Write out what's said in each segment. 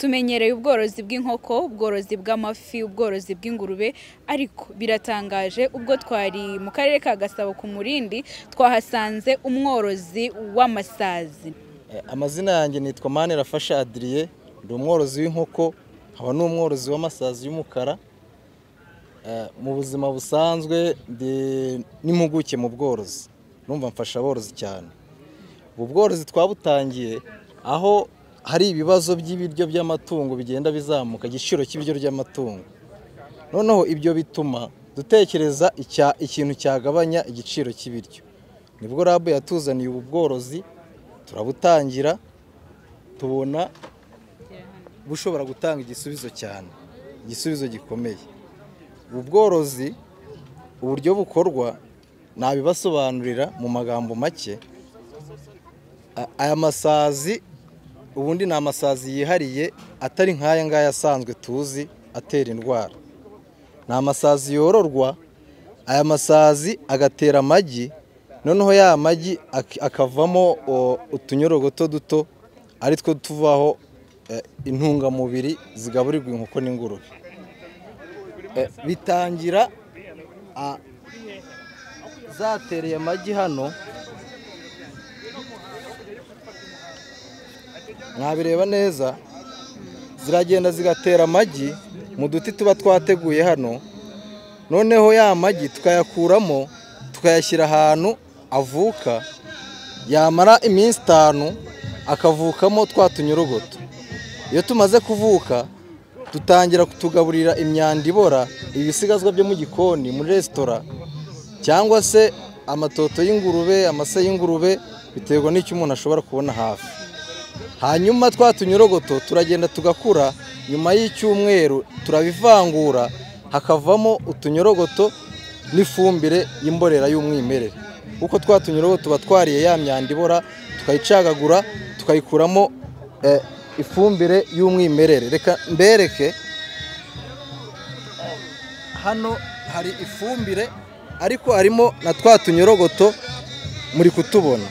Tumenyereye ubworozi bw'inkoko, ubworozi bw'amafi, ubworozi bw'ingurube, ariko biratangaje ubwo twari mu karere ka Gasabo ku Murindi twahasanze umworozi w'amasazi. Amazina yanjye nitwa Manirafasha Adrien, ndi umworozi w'inkoko, nkaba n'umworozi w'amasazi y'umukara. Mu buzima busanzwe ndi n'impuguke mu bworozi, numva mfasha aborozi cyane. Ubu bworozi twabutangiye aho hari ibibazo by'ibiryo by'amatungo bigenda bizamuka, igiciro cy'ibiryo by'amatungo. Noneho ibyo bituma dutekereza ikintu cyagabanya igiciro cy'ibiryo. Nibwo RAB yatuzaniye ubu bworozi, turabutangira, tubona bushobora gutanga igisubizo cyane, igisubizo gikomeye. Ubu bworozi uburyo bukorwa nabibasobanurira mu magambo make. Aya masazi ubundi ni amasazi yihariye atari nk'aya ngaya asanzwe tuzi atera indwara. Ni amasazi yororwa, aya masazi agatera amagi, noneho ya magi akavamo utunyorogoto duto ari two tuvaho intungamubiri zigaburirwa inkoko n'ingurube. Bitangira zatereye amagi hano, mwabireba neza, ziragenda zigatera amagi mu duti tuba twateguye hano. Noneho ya magi tukayakuramo tukayashyira ahantu avuka, yamara iminsi 5 akavukamo twa tunyorogoto. Iyo tumaze kuvuka dutangira kutugaburira imyanda ibora, ibisigazwa byo mu gikoni, muri resitora, cyangwa se amatoto y'ingurube, amase y'ingurube, biterwa n'icyo umuntu ashobora kubona hafi. Hanyuma twa tunyorogoto turagenda tugakura, nyuma y'icyumweru turabivangura hakavamo utunyorogoto n'ifumbire y'imborera y'umwimerere. Kuko twa tunyorogoto tuba twariye ya myanda ibora, tukayicagagura tukayikuramo ifumbire y'umwimerere. Reka mbereke, hano hari ifumbire ariko harimo na twa tunyorogoto muri kutubona.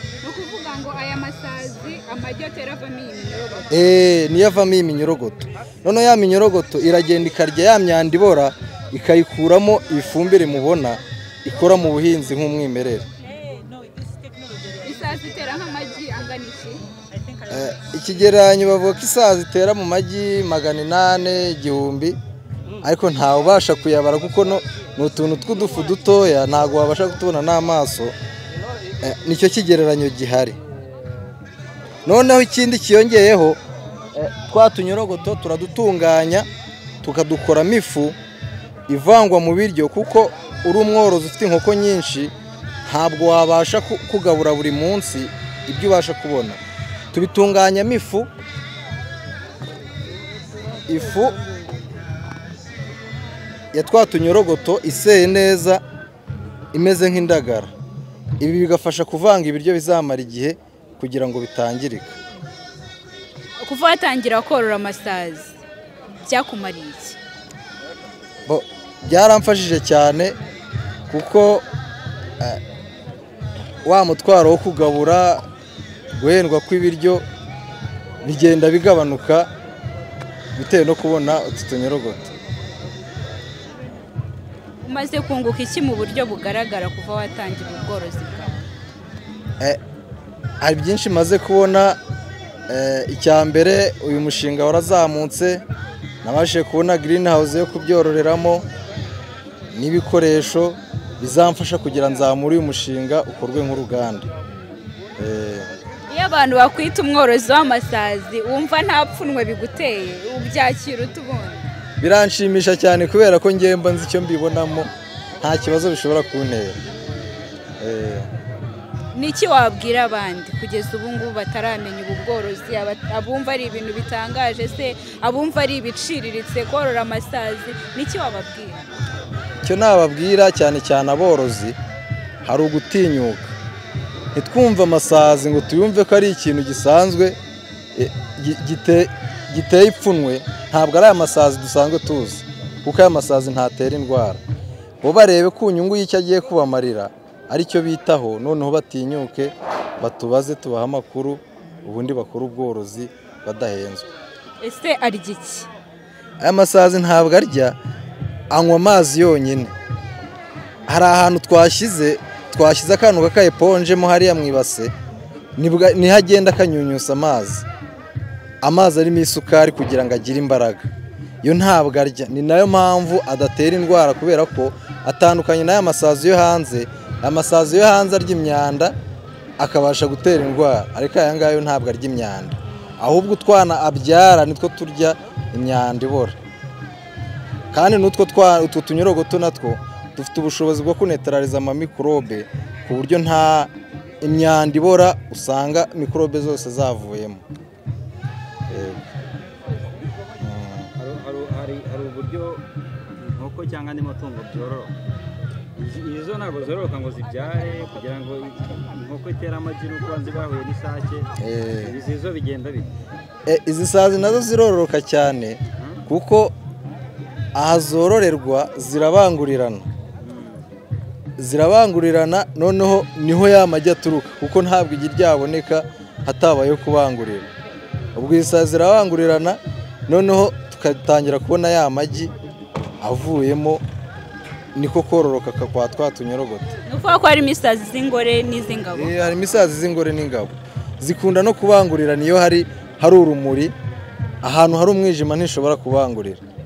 Niyo avamo iyi minyorogoto. Noneho ya minyorogoto iragenda ikarya ya myanda ibora, ikayikuramo ifumbire mubona ikora mu buhinzi nk'umwimerere. Isazi itera nk'amagi angana iki? Ikigereranyo bavuga ko isazi itera mu magi 800, 1000, ariko ntawe ubasha kuyabara kuko ni utuntu tw'udufu dutoya, ntabwo wabasha kutubona n'amaso. Nicyo kigereranyo gihari. Noneho ikindi kiyongeyeho, twa tunyorogoto turadutunganya tukadukoramo ifu ivangwa mu biryo, kuko uri umworozi ufite inkoko nyinshi ntabwo wabasha kugabura buri munsi ibyo ubasha kubona. Tubitunganyamo ifu, ifu ya twa tunyorogoto iseye neza imeze nk'indagara. Ibi bigafasha kuvanga ibiryo bizamara igihe kugira ngo bitangirika. Kuva watangira korora amasazi byakumariye iki? Byaramfashije cyane, kuko wa mutwaro wo kugabura, guhendwa kw'ibiryo bigenda bigabanuka bitewe no kubona utu tunyorogoto. Umaze kunguka iki mu buryo bugaragara kuva watangira ubworozi bwawe? Hari byinshi maze kubona. Icya mbere, uyu mushinga warazamutse, nabashije kubona green house yo kubyororeramo n'ibikoresho bizamfasha kugira nzamure uyu mushinga ukorwe nk'uruganda. Iyo abantu bakwita umworozi w'amasazi wumva nta pfunwe biguteye, ubyakira utubona? Biranshimisha cyane kubera ko ngiye mba nzi icyo mbibonamo, nta kibazo bishobora kuntera. Niki wabwira abandi kugeza ubu ngubu bataramenya ubu bworozi, abumva ari ibintu bitangaje se, abumva ari ibiciriritse korora amasazi, niki wababwira? Icyo nababwira cyane cyane aborozi, hari ugutinyuka. Ntitwumve amasazi ngo tuyumve ko ari ikintu gisanzwe giteye ipfunwe. Ntabwo ari aya masazi dusanzwe tuzi, kuko aya masazi ntatera indwara. Bo barebe ku nyungu y'icyo agiye kubamarira aricyo bitaho, noneho batinyuke batubaze, tubahe amakuru, ubundi bakora ubworozi badahenzwe. Ese arya iki? Aya masazi ntabwo arya, anywa amazi yonyine. Hari ahantu twashyize akantu k'akayeponje mo hariya mu ibase, niho agenda akanyunyusa amazi arimo isukari kugira ngo agire imbaraga. Yo ntabwo arya, ni nayo mpamvu adatera indwara, kubera ko atandukanye n'aya masazi yo hanze. Amasazi yo hanze arya imyanda akabasha gutera indwara, ariko aya ngaya ntabwo arya imyanda, ahubwo utwana abyara nitwo turya imyanda ibora. Kandi n'utwo utwo tunyorogoto natwo dufite ubushobozi bwo kunetraliza amamikorobe, ku buryo nta imyanda ibora usanga mikorobe zose zavuyemo. Hari uburyo inkoko cyangwa andi matungo byororoka. Izo ntabwo zororoka ngo zibyare, kugira ngo inkoko itere amagi nuko bahuye n'isake. Izi zo bigenda bite? Izi sazi nazo zirororoka cyane, kuko aha zororerwa zirabangurirana, noneho niho ya magi aturuka, kuko ntabwo igi ryaboneka hatabayeho kubangurira. Ubwo izi sazi zirabangurirana, noneho tugatangira kubona ya magi avuyemo, niko kororoka kwa twa tunyorogoto. Ni ukuvuga ko harimo isazi z'ingore n'iz'ingabo? Harimo isazi z'ingore n'ingabo, zikunda no kubangurirana iyo hari urumuri. Ahantu hari umwijima ntishobora kubangurira.